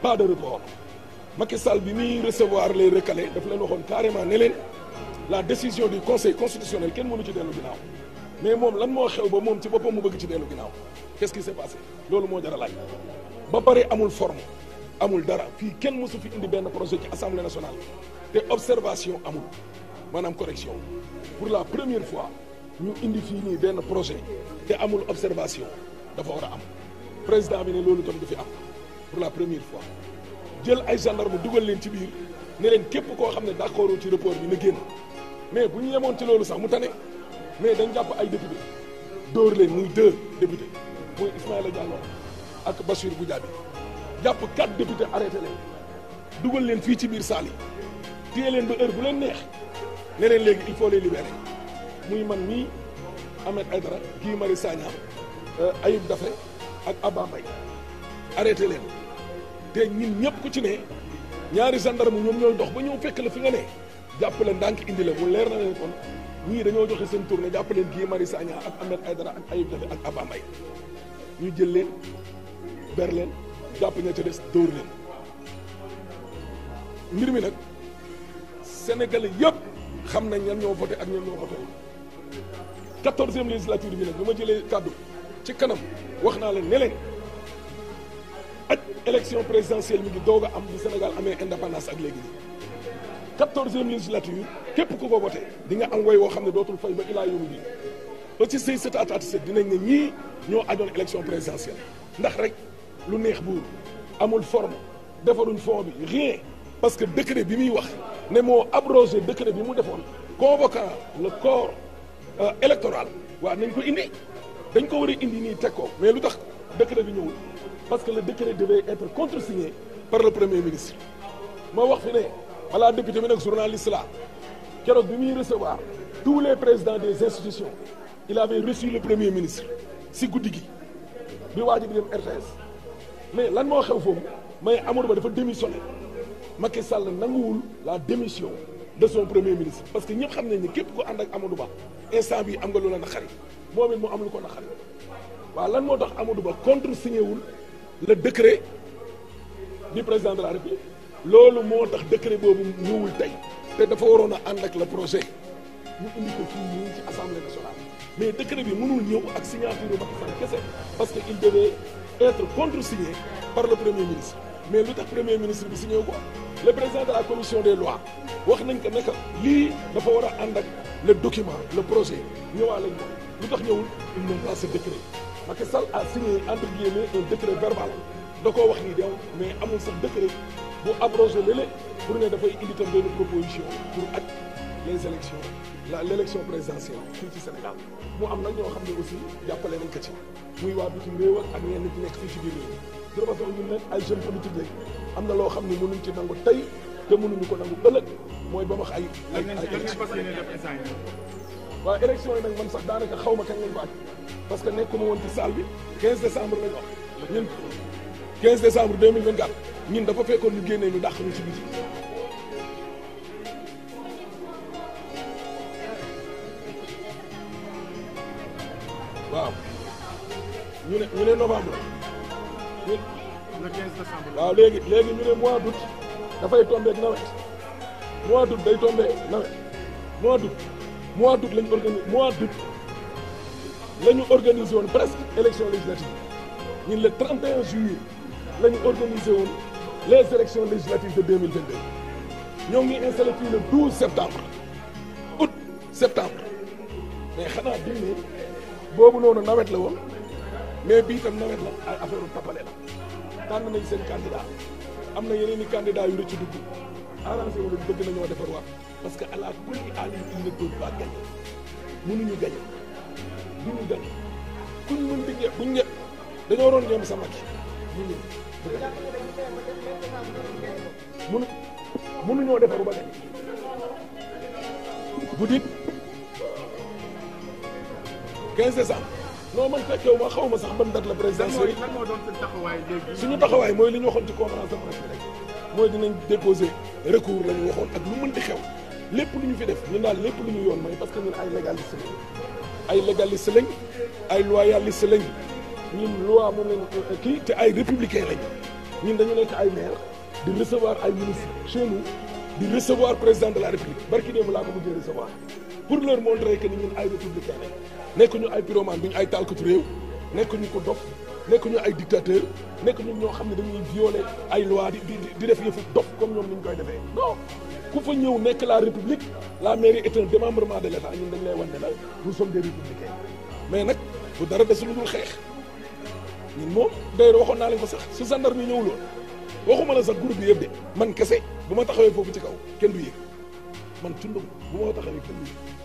pas de report Macky Sall bi muy recevoir les recalés daf leen waxoon carrément ne leen la décision du conseil constitutionnel kenn mënu ci dellu ginnaaw mais moom lan moo xew ba moom ci boppam mu bëgg ci dellu ginnaaw qu'est-ce qui s'est passé loolu moo jar a laaj ba pare amul forme amul dara fii kenn mësu fi indi benn projet ci assemblée nationale te observation amul maanaam correction pour la première fois ñu indi fii nii benn projet te amul observation dafa war a am président bi ne loolu tam du fi am pour la première fois jël ay gendarme dugal leen ci biir ne leen képp koo xam ne d'accord ci report bi na génn mais bu ñu yemoon ci loolu sax mu tane mais dañ jàpp ay député dóor leen muy 2 députés muy Ismaïla Diallo ak Bassirou Goudiaby jàpp 4 députés arrêté leen dugal leen fii ci biir salle yi téye leen ba heure bu leen neex ne leen léegi il faut les libérer muy man mii Ahmed Aïdara Guy Marius Sagna Ayib Daffé ak Abba Mbaye arrêté leen te ñun ñëpp ku ci ne ñaari gendarme ñoom ñooy dox ba ñëw fekk la fi nga ne jàpp leen ndànk indi la mu leer na leen kon ñii dañoo joxe seen tournée jàpp leen Guy Marius Sagna ak Ahmed Aïdara ak Ayib Daffé ak Abba Mbaye ñu jël leen ber leen jàpp ña ca des dóor leen mbir mi nag Sénégalais yëpp xam nañ ñan ñoo voté ak ñan ñoo voté 14e législature bi nag bi ma jëlee kàddu ci kanam wax naa leen ne leen ak élection présidentielle mi ngi doog a am di Sénégal amee indépendance ak léegi nii 14e législature képp ku ko voté di nga am woy woo xam ne dootul fay ba ilaa yomu bi ba ci say sëtaataati sët dinañ ne ñii ñoo ajoon élection présidentielle ndax rek lu neex buur amul forme defaruñ fond bi rien parce que décret bi muy wax ne moo abrogé décret bi mu defoon convoquant le corps électoral waaw nañ ko indi dañ ko war a indi nii teg ko mais lu tax décret bi ñëwul parce que le décret devait être contresigné par le premier ministre moo wax fi ne voilà député bi nag journaliste la keroog bi muy recevoir tous les présidents des institutions il avait reçu le premier ministre si guddi gi bi waa ji bi dem RTS mais lan moo xew foofu mais Amadou Ba dafa démissionné Macky Sall nanguwul la démission de son premier ministre parce que ñëpp xam nañ ne képp ko ànd ak Amadou Ba instant bi am nga lu la naqari moom it mu am lu ko naqari waaw lan moo tax Amadou Ba contresigné wul le décret du président de la République loolu moo tax décret boobu ñëwul tey te dafa waroon a ànd ak le projet ñu indi ko fii nii ci assemblée nationale mais décret bi mënul ñëw ak signature Macky Sall kese parce que il devait être contresigné par le premier ministre mais lu tax premier ministre bi signé ko le président de la commission des lois wax nañ ko nekk lii dafa war a ànd ak le document le projet ñëwaale ñu lu tax ñëwul ils n'ont pas ce décret Macky Sall a signé entre guillemets un décret verbal da koo wax nii deew mais amul sax décret bu abrogé lélé pour ne dafay indi tam benn proposition pour ak les élections l'élection présidentielle fii ci Sénégal mu am nag ñoo xam ne aussi jàppale nañ ko ci muy waa bitim réew ak ñenn ñi nekk fii ci biir réew de toute façon ñun nag ay jeunes politiques lañ am na loo xam ne mënuñ ci nangu tey te mënuñu ko nangu ëllëg mooy ba max ay élection waaw élection yi nag man sax daanaka xaw ma kañ lañ ko aj parce que nekkuma woon ci salle bi 15 décembre lañ wax ñun 15 décembre 2024 ñun dafa fekkoon ñu génnee ñu dàq ñu ci biti waaw ñu ne novembre le 15 décembre waaw léegi ñu ne mois d'août dafay tombé ak nawet mois d'août day tombé nawet mois d'août la ñu organisé woon presque élection législative ñun le 31 juillet la ñu organisé woon les élections législatives de 2022 ñoo ngi installé fii le 12 septembre août septembre mais xanaa bi ne boobu noonu nawet la woon mais bii tam nawet la ay affaire u tappale la tànn nañ seen candidat am na yeneen i candidat yu rëcc dugg arrangé wu leen bëgg nañoo defar waat parce que à la kulli alim il ne peut pas gagner mënuñu gagner duñu gagner kuñ mën di buñ ñe dañoo waroon ñoom sa Macky mënuñoo defaru ba gagner bu dit 15 décembre non man fekkewu ma xaw ma sax ban date la présidentielle lan moo doon seen taxawaay léegi suñu taxawaay mooy li ñu waxoon ci conférence de presse bi rek mooy dinañ déposer recours la ñu waxoon ak lu mën di xew lépp lu ñu fi def ñun daal lépp lu ñu yoon may parce que ñun ay légaliste lañ ay légaliste lañ ay loyaliste lañ ñun loi moom lañ kii te ay républicain lañ ñun dañu nekk ay maire di recevoir ay ministres chez nous di recevoir président de la république barki démb laa ko mujjee recevoir pour leur montrer que ni ñun ay républicains nekkuñu ay pyromane duñu ay taalkatu réew nekkuñu ko dof nekkuñu ay dictateur nekkuñu ñoo xam ne dañuy violer ay loi di def yëfu dof comme ñoom ni ñu koy defee non ku fa ñëw nekk la république la mairie est un démembrement de l'état ñun dañ lay wan ne la nous sommes des républicains mais nag bu dara desul dul xeex ñun moom d'ailleurs waxoon naa leen ko sax su gendarme yi ñëwuloon waxuma la sax groupe bi yëpp de man kese bu ma taxawee foofu ci kaw kenn du yéeg man tundum bu ma taxawee kenn du yéeg